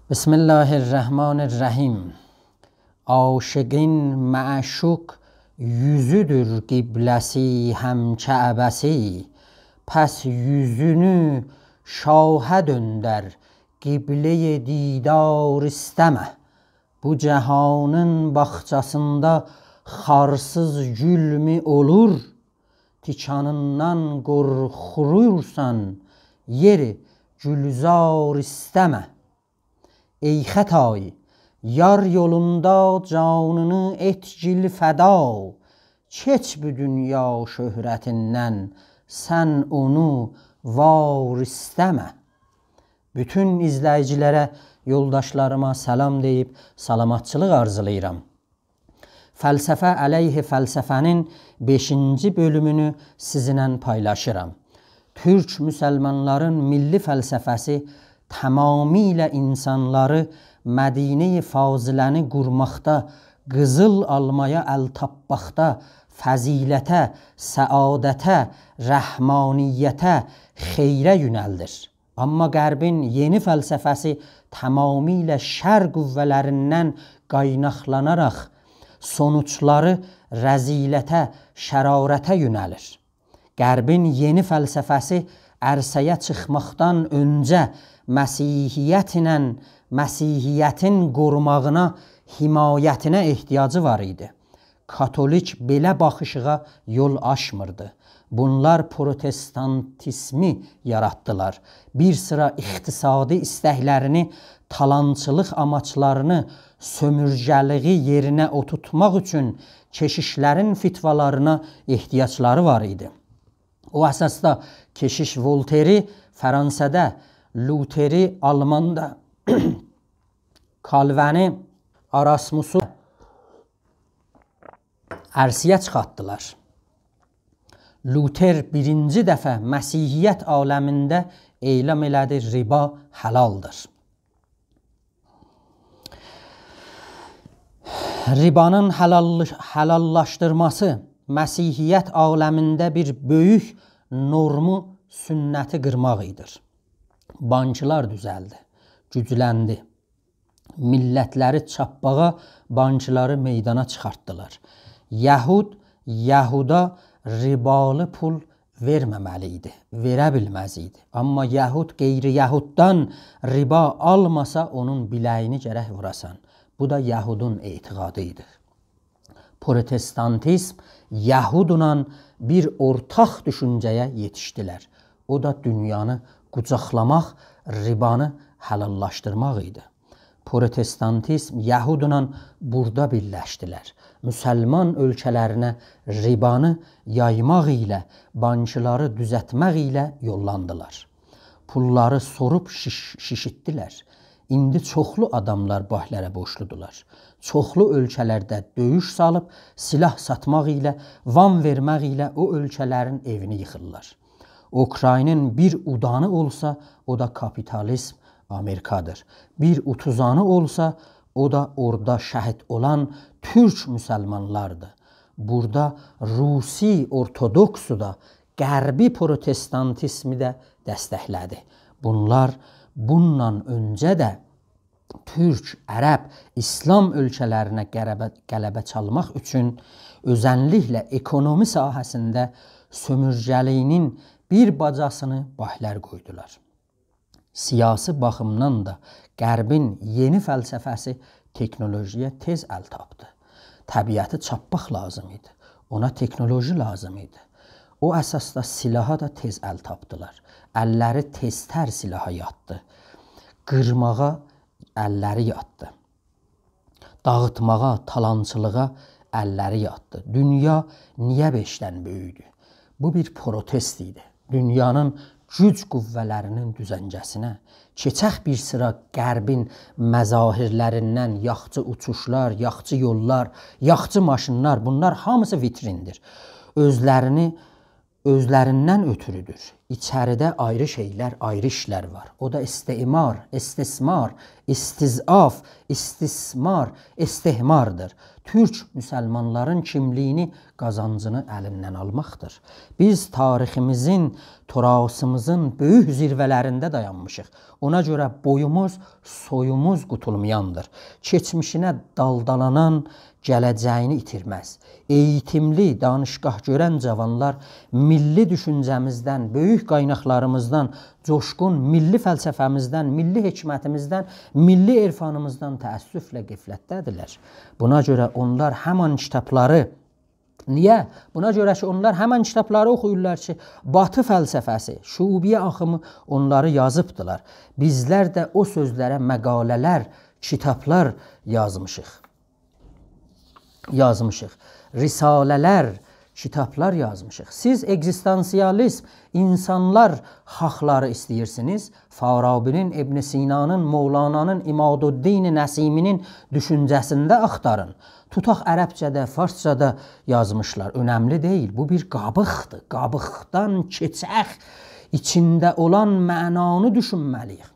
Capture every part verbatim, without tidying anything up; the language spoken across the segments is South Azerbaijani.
بسم الله الرحمن الرحیم. عاشقین معشوق یوزودور قبله‌سی هم کعبه‌سی، پس یوزونو شاهه دؤندر، قبله‌ی دیدار ایسته‌مه. بو جهانین باغچاسیندا خارسیز گول‌مو اولور؟ تیکانیندان قورخورسان، یئری گلزار ایسته‌مه. ای خطایی، یار یولوندا جانینی ائتگیل فدا، کئچ بو دونیا شهرتیندن، سن اونو وار ایسته‌مه. بوتون ایزله‌ییجی‌لره، یولداشلاریما سلام دئییب سلامتچیلیق آرزولاییرام. فلسفه علیه فلسفه‌نین بئشینجی بؤلومونو سیزینله پایلاشیرام. تورک مسلمانلارین میللی فلسفه‌سی تمامیله اینسانلاری مدینه‌ی فاضله‌نی قورماقدا، قیزیل آلمایا ال تاپماقدا، فضیلته، سعادته، رحمانیته، خیره یؤنلدیر. آمما غربین یئنی فلسفه‌سی تمامیله شر قوه‌لریندن قایناقلاناراق سونوجلاری رذیلته، شرارته یؤنلیر. غربین یئنی فلسفه‌سی عرصه‌یه چیخماقدان اؤنجه مسیحیت ایله مسیحیتین قوروماغینا، حمایتینه احتیاجی وار ایدی. کاتولیک بئله باخیشیغا یول آچمیردی. بونلار پروتستانتیزمی یاراتدیلار. بیر سیرا اقتصادی ایستکلرینی، تالانچیلیق آماجلارینی، سؤمورگه‌لیگی یئرینه اوتورتماق اوچون کشیشلرین فتوالارینا احتیاجلاری وار ایدی. او اساسدا کشیش ولتری فرانسادا، لوتری آلماندا، کالوینی، اراسموسو عرصه‌یه چیخارتدیلار. لوتر بیرینجی دفعه مسیحیت عالمینده اعلان ائله‌دی: ربا حلالدیر. ربانین حلال-، حلاللاشدیرماسی مسیحیت عالمینده بیر بؤیوک نورمو، سنتی قیرماق ایدی. بانکلار دوزلدی، گوجلندی. میللتلری چاپماغا بانکلاری میدانا چیخارتدیلار. یهود یهودا ربالی پول وئرمه‌مه‌لی ایدی، وئره بیلمز ایدی. آمما یهود غیر یهوددان ربا آلماسا، اونون بیله‌یینی گرک ووراسان. بو دا یهودون اعتقادی ایدی. پروتستانتیزم یهودلا بیر اورتاق دوشونجه‌یه یئتیشدیلر. او دا دونیانی قوجاقلاماق، ربانی حلاللاشدیرماق ایدی. پروتستانتیزم یهودلا بورادا بیرلشدیلر. مسلمان اؤلکه‌لرینه ربانی یایماق ایله، بانکلاری دوزلتمک ایله یوللاندیلار. پوللاری سوروب شیش-، شیشیتدیلر. ایندی چوخلو آداملار بانکلارا بورجلودولار. چوخلو اؤلکه‌لرده دؤیوش سالیب، سلاح ساتماق ایله، وام وئرمک ایله او اؤلکه‌لرین ائوینی ییخیرلار. اوکراینین بیر اودانی اولسا، او دا کاپیتالیزم آمریکادیر. بیر اوتوزانی اولسا، او دا اورادا شهید اولان تورک مسلمانلاردیر. بورادا روسی اورتودوکسو دا، غربی پروتستانتیزمی ده دستکله‌دی. بونلار بوندان اؤنجه ده تورک، عرب، ایسلام اؤلکه‌لرینه غلبه، غلبه چالماق اوچون اؤزنلیکله اکونومی ساحه‌سینده سؤمورگه‌لیگینین بیر باجاسینی بانکلار قویدولار. سیاسی باخیمدان دا غربین یئنی فلسفه‌سی تکنولوژی‌یه تئز ال تاپدی. طبیعتی چاپماق لازیم ایدی. اونا تکنولوژی لازیم ایدی. او اساسدا سلاحا دا تئز ال تاپدیلار. اللری تئزتر سلاحا یاتدی. قیرماغا اللری یاتدی. داغیتماغا، تالانچیلیغا اللری یاتدی. دونیا نییه بئشدن بؤیوکدور؟ بو بیر پروتست ایدی. دونیانین گوج قوه‌لرینین دوزنجه‌سینه. کئچک بیر سیرا غربین مظاهرلریندن، یاخچی اوچوشلار، یاخچی یوللار، یاخچی ماشینلار، بونلار هامیسی ویتریندیر. اؤزلرینی، اؤزلریندن اؤتورودور. ایچریده آیری شئیلر، آیری ایشلر وار. او دا استعمار، استثمار، استضعاف، استثمار، استحماردیر. تورک مسلمانلارین کیملیگینی، قازانجینی الیندن آلماقدیر. بیز تاریخیمیزین، تراثیمیزین بؤیوک زیروه‌لرینده دایانمیشیق. اونا گؤره بویوموز، سویوموز قوتولمایاندیر. کئچمیشینه دالدالانان گله‌جه‌یینی ایتیرمز. ائییتیملی، دانشگاه گؤرن جاوانلار میللی دوشونجه‌میزدن، بؤیوک قایناقلاریمیزدان، جوشقون میللی فلسفه‌میزدن، میللی حکمتیمیزدن، میللی عرفانیمیزدان تأسفله غفلتده‌دیرلر. بونا گؤره اونلار همان کیتابلاری، نییه؟ بونا گؤره کی، اونلار همان کیتابلاری اوخویورلار کی، باتی فلسفه‌سی، شعوبیه آخیمی اونلاری یازیبدیلار. بیزلر ده او سؤزلره مقاله‌لر، کیتابلار یازمیشیق. یازمیشیق. رساله‌لر، کیتابلار یازمیشیق. سیز اگزیستانسیالیزم، اینسانلار حاقلاری ایسته‌ییرسینیز؟ فارابی‌نین، ابن سینانین، مولانانین، عمادالدین نسیمی‌نین دوشونجه‌سینده آختارین. توتاق عربجه‌ده، فارسجادا یازمیشلار. اؤنملی دئییل. بو بیر قابیقدیر. قابیقدان کئچک. ایچینده اولان معنانی دوشونمه‌لی‌ییک.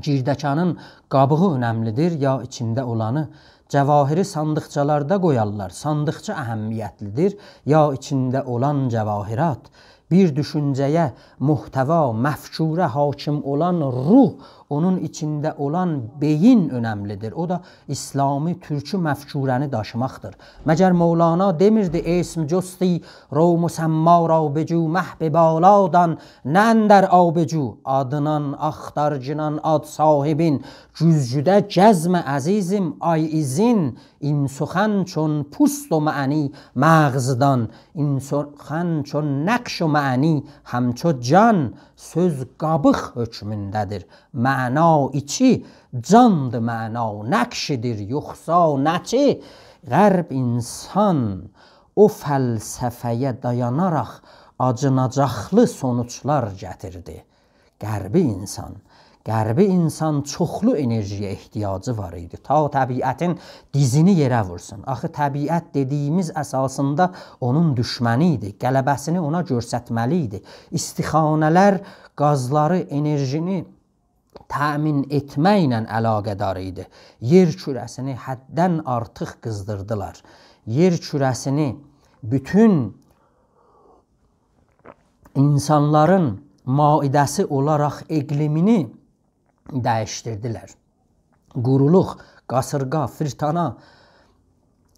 گیردکانین قابیغی اؤنملی‌دیر، یا ایچینده اولانی؟ جواهری صاندیقچالاردا قویارلار. صاندیقچا اهمیتلی‌دیر، یا ایچینده اولان جواهرات؟ بیر دوشونجه‌یه، محتوا، مفکوره حاکم اولان روح، اونون ایچینده اولان بئیین اؤنملی‌دیر. او دا اسلامی، تورکی مفکوره‌نی داشیماقدیر. مگر مولانا دئمیردی: «اسم جستی رو مسمی را بجو، مه به بالا دان، نه اندر آب جو»؟ آدینان، آختارگینان، آد صاحیبین، گوزگوده گزمه عزیزیم، آی ایزین. این سخن چون پوست و معنی مغز دان، این سخن چون نقش و معنی همچو جان. سؤز قابیق حکمونده‌دیر، معنا ایچی، جاندیر معنا، نقشی‌دیر یوخسا نه‌چی؟ غرب اینسان او فلسفه‌یه دایاناراق آجیناجاقلی سونوجلار گتیردی. غربی اینسان، غربی اینسان چوخلو انرژی‌یه احتیاجی وار ایدی. تا طبیعتین دیزینی یئره وورسون. آخی طبیعت دئدیگیمیز اساسیندا اونون دوشمنی ایدی. غلبه‌سینی اونا گؤسترمه‌لی ایدی. استخانه‌لر گازلاری، انرژینی تأمین ائتمکله علاقه‌دار ایدی. یئر کوره‌سینی حددن آرتیق قیزدیردیلار. یئر کوره‌سینی بوتون اینسانلارین مائده‌سی اولاراق اقلیمینی دییشدیردیلر. قورولوق، قاسیرغا، فیرتینا،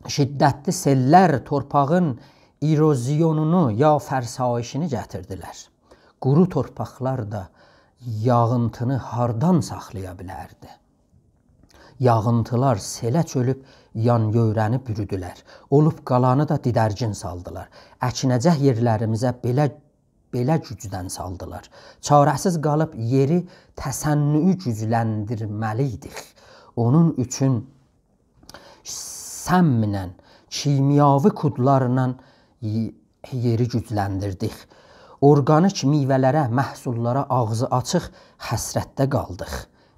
شدتلی سئللر تورپاغین اروزیونونو یا فرسایشینی گتیردیلر. قورو تورپاقلار دا یاغینتینی هاردان ساخلایا بیلردی؟ یاغینتیلار سئله چؤنوب یان-یؤره‌نی بورودولر. اولوب قالانی دا دیدرگین سالدیلار. اکینه‌جک یئرلریمیزه بئله، بئله گوجدن سالدیلار. چاره‌سیز قالیب یئری تصنعی گوجلندیرمه‌لی‌یدیک. اونون اوچون سمله، کیمیاوی کودلارلا ی-، یئری گوجلندیردیک. اورگانیک میوه‌لره، محصوللارا آغزی آچیق حسرتده قالدیق.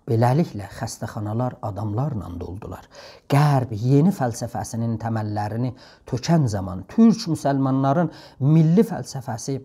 بئله‌لیکله، خسته‌خانالار آداملارلا دولدولار. غرب یئنی فلسفه‌سینین تمللرینی تؤکن زامان تورک مسلمانلارین میللی فلسفه‌سی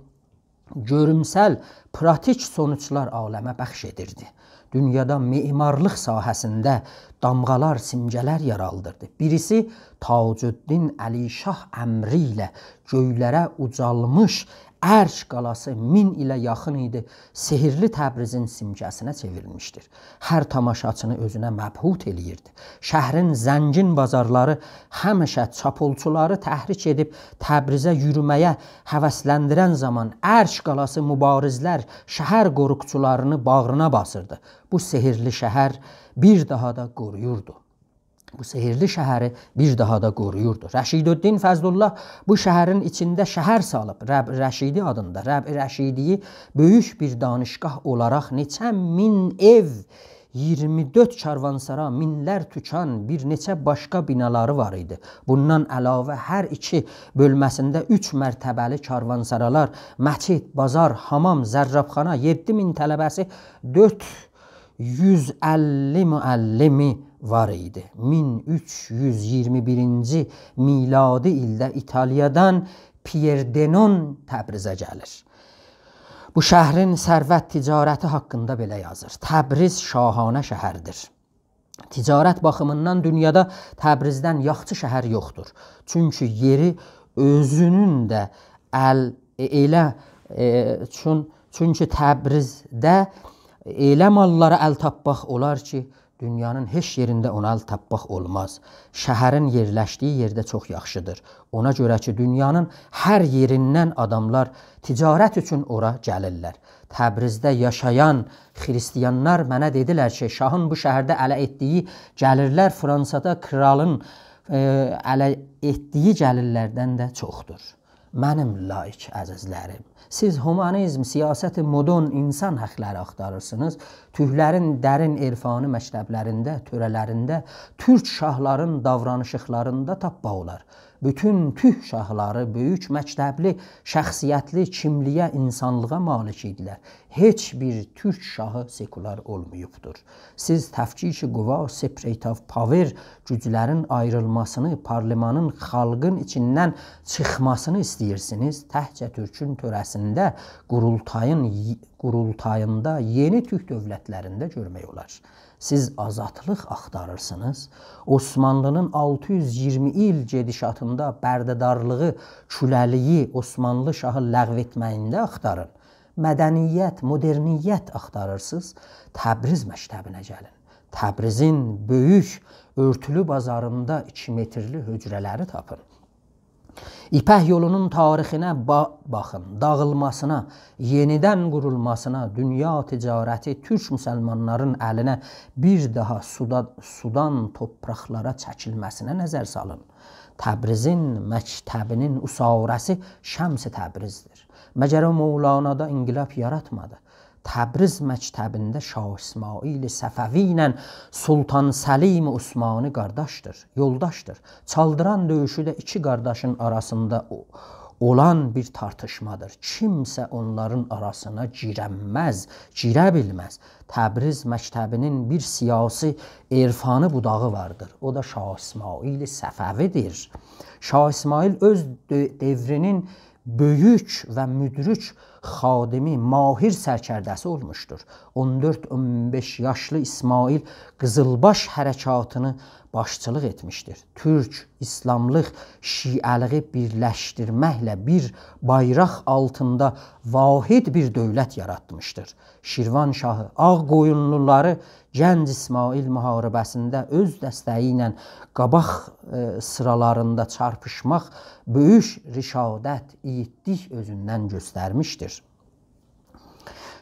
گؤرومسل، پراتیک سونوجلار عالمه بخش ائدیردی. دونیادا معمارلیق ساحه‌سینده دامغالار، سیمگه‌لر یارادیردی. بیریسی تاج‌الدین علی‌شاه امری ایله گؤیلره اوجالمیش ارک قالاسی، مین ایله یاخین ایدی، سحرلی تبریزین سیمگه‌سینه چئوریلمیشدیر. هر تاماشاچینی اؤزونه مبهوت ائله‌ییردی. شهرین زنگین بازارلاری همیشه چاپولچولاری تحریک ائدیب تبریزه یورومه‌یه هوسلندیرن زامان ارک قالاسی مبارزلر، شهر قوروقچولارینی باغرینا باسیردی. بو سحرلی شهر بیر داها دا قورویوردو. بو سحرلی شهری بیر داها دا قورویوردو. رشیدالدین فضل‌الله بو شهرین ایچینده شهر سالیب، ربع رشیدی آدیندا. ربع رشیدی بؤیوک بیر دانشگاه اولاراق نئچه مین ائو، اییرمی دؤرد کاروانسارا، مینلر توکان، بیر نئچه باشقا بینالاری وار ایدی. بوندان علاوه هر ایکی بؤلمه‌سینده اوچ مرتبه‌لی کاروانسارالار، مسجد، بازار، حامام، ضرابخانا، یئددی مین طلبه‌سی، دؤرد یوز اللی معلمی وار ایدی. مین اوچ یوز اییرمی بیرینجی میلادی ایلده ایتالیادان پیئر دنون تبریزه گلیر. بو شهرین ثروت تجارتی حاقیندا بئله یازیر: «تبریز شاهانه شهردیر. تجارت باخیمیندان دونیادا تبریزدن یاخشی شهر یوخدور. چونکی یئری اؤزونون ده ال، ائ، ائله، ائ، چون، چونکی تبریزده ائله ماللارا ال تاپماق اولار کی، دونیانین هئچ یئرینده اونا ال تاپماق اولماز. شهرین یئرلشدیگی یئر ده چوخ یاخشیدیر. اونا گؤره کی، دونیانین هر یئریندن آداملار تجارت اوچون اورا گلیرلر. تبریزده یاشایان خریستیانلار منه دئدیلر کی، شاهین بو شهرده اله ائتدیگی گلیرلر فرانسادا کرالین، ائ، اله ائتدیگی گلیرلردن ده چوخدور.» منیم لائیک عزیزلریم، سیز هومانیزم، سیاست مدرن، اینسان حاقلاری آختاریرسینیز. تورکلرین درین عرفانی مکتبلرینده، تؤره‌لرینده، تورک شاهلارین داورانیشیقلاریندا تاپماق اولار. بوتون تورک شاهلاری بؤیوک مکتبلی، شخصیتلی، کیملیگه، اینسانلیغا مالیک ایدیلر. هئچ بیر تورک شاهی سکولار اولماییبدیر. سیز تفکیک قوا، separate of power، گوجلرین آیریلماسینی، پارلمانین خالقین ایچیندن چیخماسینی ایسته‌ییرسینیز. تکجه تورکون تؤره‌سینده، قورولتایین، قورولتاییندا، یئنی تورک دؤولتلرینده گؤرمک اولار. سیز آزادلیق آختاریرسینیز. عثمانلی‌نین آلتی یوز اییرمی ایل گئدیشاتیندا برده‌دارلیغی، کؤله‌لیگی عثمانلی شاهی لغو ائتمه‌یینده آختارین. مدنیت، مدرنیت آختاریرسینیز، تبریز مکتبینه گلین. تبریزین بؤیوک اؤرتولو بازاریندا ایکی مترلی حجره‌لری تاپین. ایپک یولونون تاریخینه با، باخین، داغیلماسینا، یئنیدن قورولماسینا، دونیا تجارتی تورک مسلمانلارین الینه بیر داها سودا، سودان توپراقلارا چکیلمه‌سینه نظر سالین. تبریزین مکتبینین عصاره‌سی شمس تبریزدیر. مگر او مولانادا انقلاب یاراتمادی؟ تبریز مکتبینده شاه اسماعیل صفوی ایله سلطان سلیم عثمانی قارداشدیر، یولداشدیر. چالدیران دؤیوشو ده ایکی قارداشین آراسیندا او، اولان بیر تارتیشمادیر. کیمسه اونلارین آراسینا گیرنمز، گیره بیلمز. تبریز مکتبینین بیر سیاسی عرفانی بوداغی واردیر. او دا شاه اسماعیل صفوی‌دیر. شاه اسماعیل اؤز دؤ، دؤورونون بؤیوک و مدرک خادمی، ماهر سرکرده‌سی اولموشدور. اون دؤرد اون بئش یاشلی اسماعیل قیزیلباش حرکاتینی باشچیلیق ائتمیشدیر. تورک، ایسلاملیق، شیعه‌لیگی بیرلشدیرمکله بیر بایراق آلتیندا واحد بیر دؤولت یاراتمیشدیر. شیروان شاهی، آغ‌قویونلولاری گنج اسماعیل محاربه‌سینده اؤز دسته‌یی ایله قاباق، ائ، سیرالاریندا چارپیشماق، بؤیوک رشادت، ایگیدلیک اؤزوندن گؤسترمیشدیر.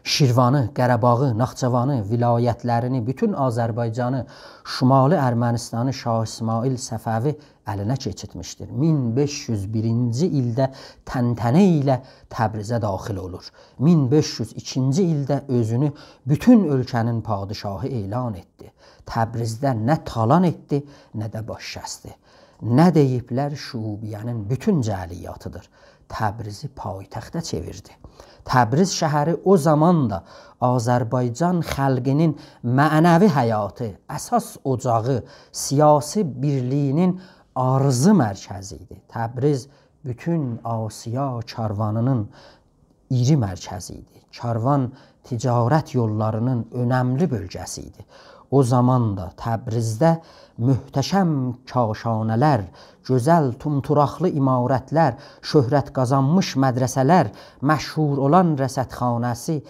شیروانی، قاراباغی، ناخچیوانی، ولایتلرینی، بوتون آذربایجانی، شمالی ارمنستانی شاه اسماعیل صفوی الینه کئچیرتمیشدیر. مین بئش یوز بیرینجی ایلده طنطنه ایله تبریزه داخل اولور. مین بئش یوز ایکینجی ایلده اؤزونو بوتون اؤلکه‌نین پادشاهی اعلان ائتدی. تبریزده نه تالان ائتدی، نه ده باش کسدی. نه دئییبلر، شعوبیه‌نین بوتون جعلیاتیدیر. تبریزی پایتخته چئویردی. تبریز شهری او زامان دا آذربایجان خالقینین معنوی حیاتی، اساس اوجاغی، سیاسی بیرلیگینین آرزو مرکزی ایدی. تبریز بوتون آسیا کاروانینین ایری مرکزی ایدی. کاروان تجارت یوللارینین اؤنملی بؤلگه‌سی ایدی. او زامان دا تبریزده محتشم کاشانه‌لر، گؤزل طمطراقلی عمارتلر، شهرت قازانمیش مدرسه‌لر، مشهور اولان رصدخانه‌سی،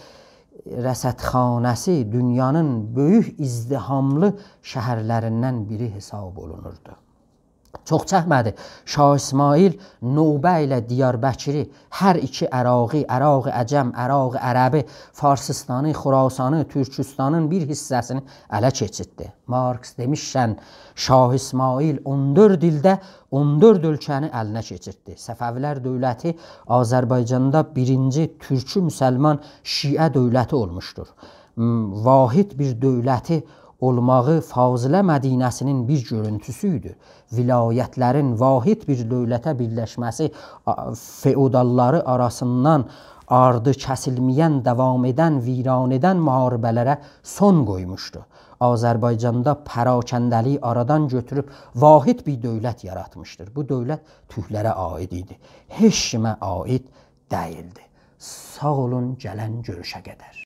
رصدخانه‌سی دونیانین بؤیوک ازدحاملی شهرلریندن بیری حساب اولونوردو. چوخ چکمه‌دی. شاه اسماعیل نوبه ایله دیاربکری، هر ایکی عراقی، عراق عجم، عراق عربی، فارسیستانی، خراسانی، تورکوستانین بیر حیصه‌سینی اله کئچیرتدی. مارکس دئمیشکن، شاه اسماعیل اون دؤرد ایلده اون دؤرد اؤلکه‌نی الینه کئچیرتدی. صفوی‌لر دؤولتی آذربایجاندا بیرینجی تورکو مسلمان شیعه دؤولتی اولموشدور. م، واحد بیر دؤولتی اولماغی فاضله مدینه‌سینین بیر گؤرونتوسو ایدی. ولایتلرین واحد بیر دؤولته بیرلشمه‌سی، آ، فئوداللاری آراسیندان آردی کسیلمه‌ین، داوام ائدن، ویران ائدن محاربه‌لره سون قویموشدو. آذربایجاندا پراکنده‌لیگی آرادان گؤتوروب واحد بیر دؤولت یاراتمیشدیر. بو دؤولت تورکلره عایید ایدی. هئچ کیمه عایید دئییلدی. ساغ اولون، گلن گؤروشه قدر.